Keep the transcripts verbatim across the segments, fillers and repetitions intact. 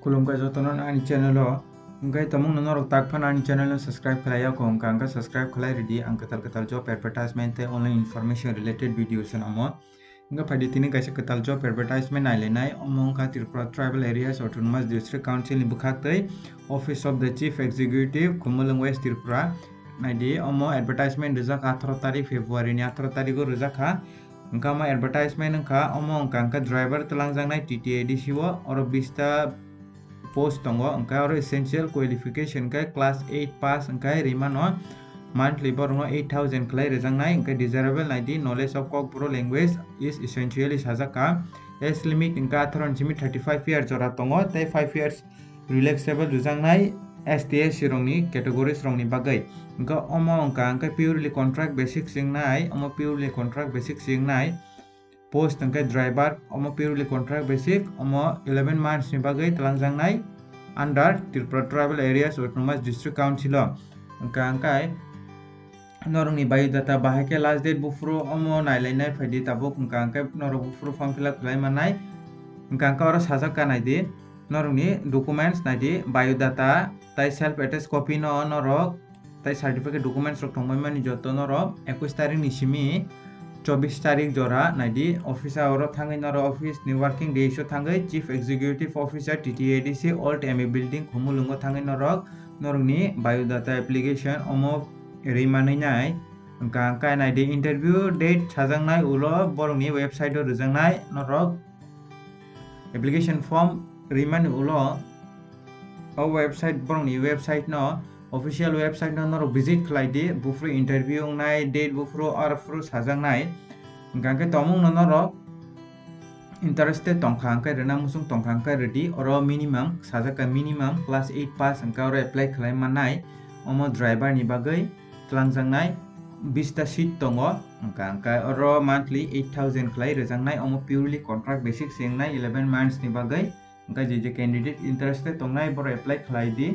Khulumkha jotono ani channel o. Hwnkhe tomungno norok tak phano ani channel no subscribe khlai ya kho, hwnkha hwnkhe subscribe khlai rwdi, ang kwtal kwtal job advertisement tei online information related video swnamo. Hwnkhe phaidi tini kaisa kwtal job advertisement nailainai, omo wngkha Tripura Tribal Areas Autonomous District Council ni bwkhak tei Office of the Chief Executive, Khumulwng West Tripura. Naidi, omo advertisement rijak atharo tarik February ni atharo tarik o rijak kha. Hwnkha omo advertisement wngkha, omo wngkha hwnkhe driver twlangjaknai T T A D C o, oro bista post tongo, hwnkhe oro essential qualification khe class eight pass hwnkhe rimano monthly borokno eight thousand khlai rijaknai, hwnkhe desirable naidi knowledge of Kokborok language is essentially sajak kha. Age limit hwnkhe atharo ni simi thirty five year jora tongo tei five years relaxable rijaknai S T S C rokni categories rokni bagwi. Hwnkhe omo wngkha hwnkhe purely contract basic se wngnai, omo purely contract basic se wngnai. Post hwnkhe driver, omo purely contract basic, omo eleven months ni bagwi twlangjaknai under Tripura Tribal Areas Autonomous District Council o. Hwnkha hwnkhe norokni biodata bahai khe last date buphuru omo nailainai phaidi tabuk, hwnkha hwnkhe norok buphuru form fill up khlai mannai. Hwnkha hwnkhe oro sajak kha naidi, norokni documents naidi, biodata tei self attest copy no norok tei certificate documents rok tongbai mani joto norok ekush tarik ni simi chobbish tarik jora naidi office o oro thangwi norok office ni working days o thangwi Chief Executive Officer T T A D C Old M A Building Khumulwng o thangwi norok norokni biodata application omo ri manwi nai. Hwnkha hwnkhe naidi interview date sajaknai ulo borokni website o rwjaknai norok application form rimani ulo o website, borokni website no, official website no norok visit khlai di, buphuru interview wngnai date buphuru aro phuru sajaknai. Hwnkha hwnkhe tomungno norok interested tongkha hwnkhe rwna muchung tongkha hwnkhe rwdi, oro minimum sajak kha minimum class eight pass hwnkhe oro apply khlai mannai. Omo driver ni bagwi twlangjaknai bista seat tongo, hwnkha hwnkhe oro monthly eight thousand khlai rwjaknai, omo purely contract basic se wngnai eleven months ni bagwi. Hwnkhe je je candidate interested tongnai borok apply khlai di.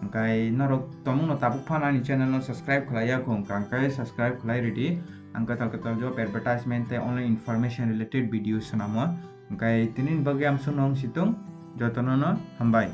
Hwnkhe norok tomungno tabuk phano ani channel no subscribe khlai ya kho, hwnkha hwnkhe subscribe khlai rwdi. Ang kwtal kwtal job advertisement tei online information related video swnamo. Hwnkhe tini bagwi amsukno wng situng, jotono no hambai.